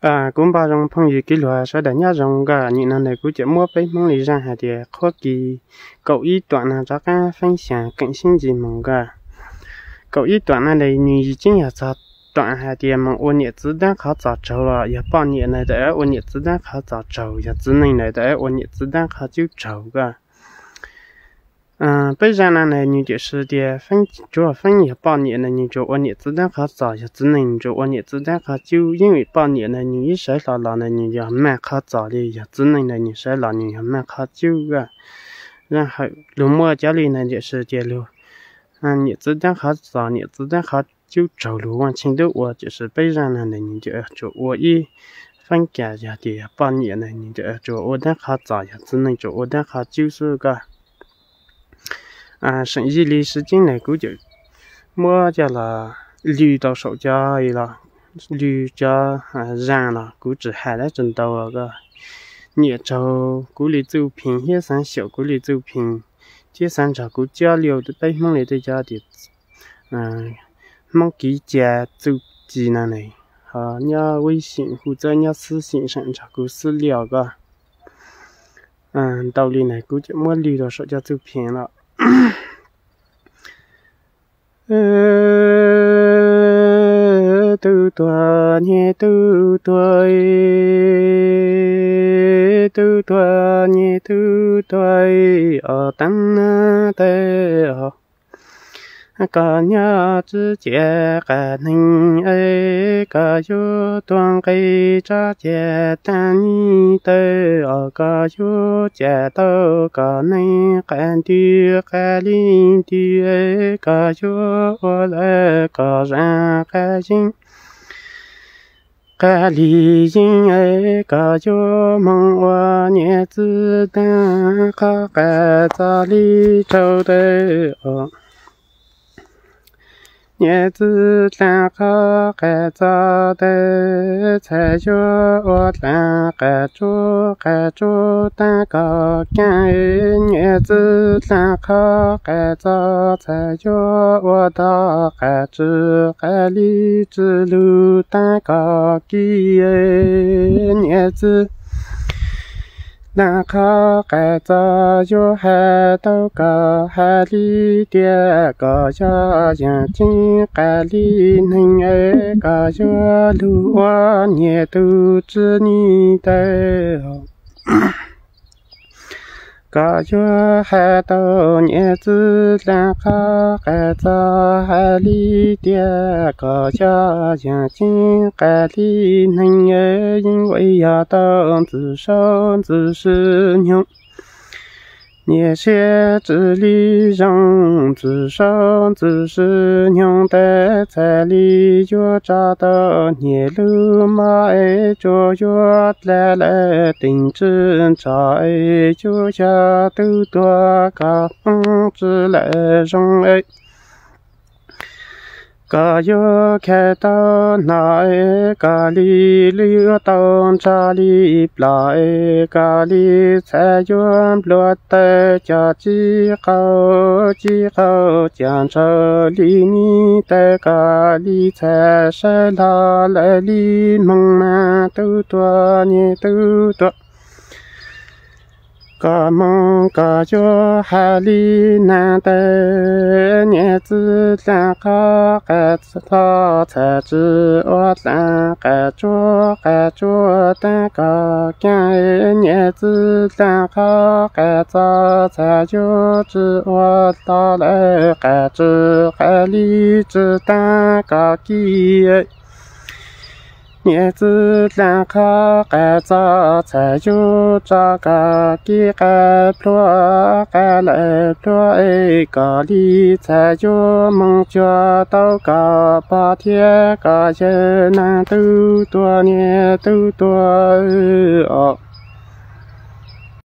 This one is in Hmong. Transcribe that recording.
Kuv npaj zoo phooj ywg kwv luag sawv daws nyob zoo nkaj. Nim no ntawm kuv cem muab peb Hmoob li zaaj hais tias qhuab kis kaum ib tuam no rov qaab feeb xyaas qeem sib ntsig moog nkaj. Kaum ib tuam no ntawm nwg tseeb yog txog tuam hais tias moog ua niam txiv daab qhov txos tsaug los yog poj niam ntawd tawm ua niam txiv daab qhov txos tsaug, yog txiv neej ntawd tawm ua niam txiv daab qhov cub tsaug nkaj. Peb zaaj no ntawm nwg cem sis tias feeb tsuas feeb yog poj niam ntawd nwg tsuas ua niam txiv daab qhov txos, yog txiv neej tsuas ua niam txiv daab qhov cub. Yeej vim poj niam ntawd nwg ib sawv hlo los ntawd nwg yog maaj qhov txos li, yog txiv neej ntawd nwg sawv los nwg yog maaj qhov cub nkaj. Zaaj hawm lug muaj cov li ntawd cem sis tias lug niam txiv daab qhov txos niam txiv daab qhov cub tsaug lug vaaj tsheej tub ua, cem sis peb zaaj no ntawm nwg tsuas ua ib feeb kag yog tias yog poj niam ntawd nwg tsuas ua daab qhov txos, yog txiv neej tsuas ua daab qhov cub xwb nkaj. Seem zij li sib ceeb ntawm kuv cem muab coj los lug rau saum cov, lug cov zaaj los kuv tsi has dlaab tsi ntau nkaj. Nyiam tsaug kuv li txuj pheej thiab xaav xyaum kuv li txuj pheej thiab xaav nrog kuv cob liu peb Hmoob li tej cov tias Hmoob kiv ca txuj ci no ne, ho nyob vib xim hu txawb nyob xwb xim seem nrog kuv xwb liu nkaj. Ntau li ntawd kuv cem muab lug rau saum cov txuj pheej los. Tub tuag nyem tub tuag, tub tuag nyem tub tuag, ob teev na tawm os. Koj nyob tsi ciaj qab neeg es koj yuav tuag nqi tso ciaj taag nib tawm os. Koj yuav cam tau koj neeg qab ntuj qab li ntuj, koj yuav ua lawm koj zaaj qab yeeb qab li yeeb, koj yuav moog ua niam txiv dlaag qhov qab txos li tsaug tawm os. Niam txiv dlaag qhov qab txos tawm, txhaj yuav ua dlaag qab tsuab qab tsuab taag koj kaaj. Niam txiv dlaag qhov qab txos, txhaj yuav ua dog qab tsi qab li tsi lug taag koj kib. Niam txiv dlaag qhov qab txos, yuav has tau koj has li tias koj yog yaam ceeb qab li neeg es koj yuav lug ua niam tub tsi nib tawm. Koj yuav has tau niam txiv dlaag qhov qab txos has li tias koj yog yaam ceeb qab li neeg es yeej vim yog tau ntxim sau ntxim sis nyoog. Niam siab tsi li zoo ntxim sau ntxim sis nyoog ntawd txhaj li yuav tso tau niam lub mob es tsuas yuav dlaag lawm teem tsi nrho es yuav yog tub tuag koj poob tsi lawm zoo es koj yuav khaws tau no es koj li lwj tau ntsaj li plom es koj li txhaj yuav nplua tawm cov cib qaug cib qaug cov ntshaw li nib tawm koj li txhaj sawv hlo lawm li moog mas tub tuag nyem tub tuag. Koj moog koj yuav has li naag tawm, niam txiv dlaag qhov qab txos txhaj tsi ua dlaag qab tsuab qab tsuab taag koj kaaj. Niam txiv dlaag qhov qab txos txhaj yuav tsi ua hlo lawm qab tsi qab li tsi taag koj kib. Niam txiv dlaag qhov qab txos txhaj yuav tso koj kib qab plhuav qab lawm plhuav es koj li txhaj yuav moog cuag tau koj pog thiab koj yawg naag tub tuag nyem tub tuag os.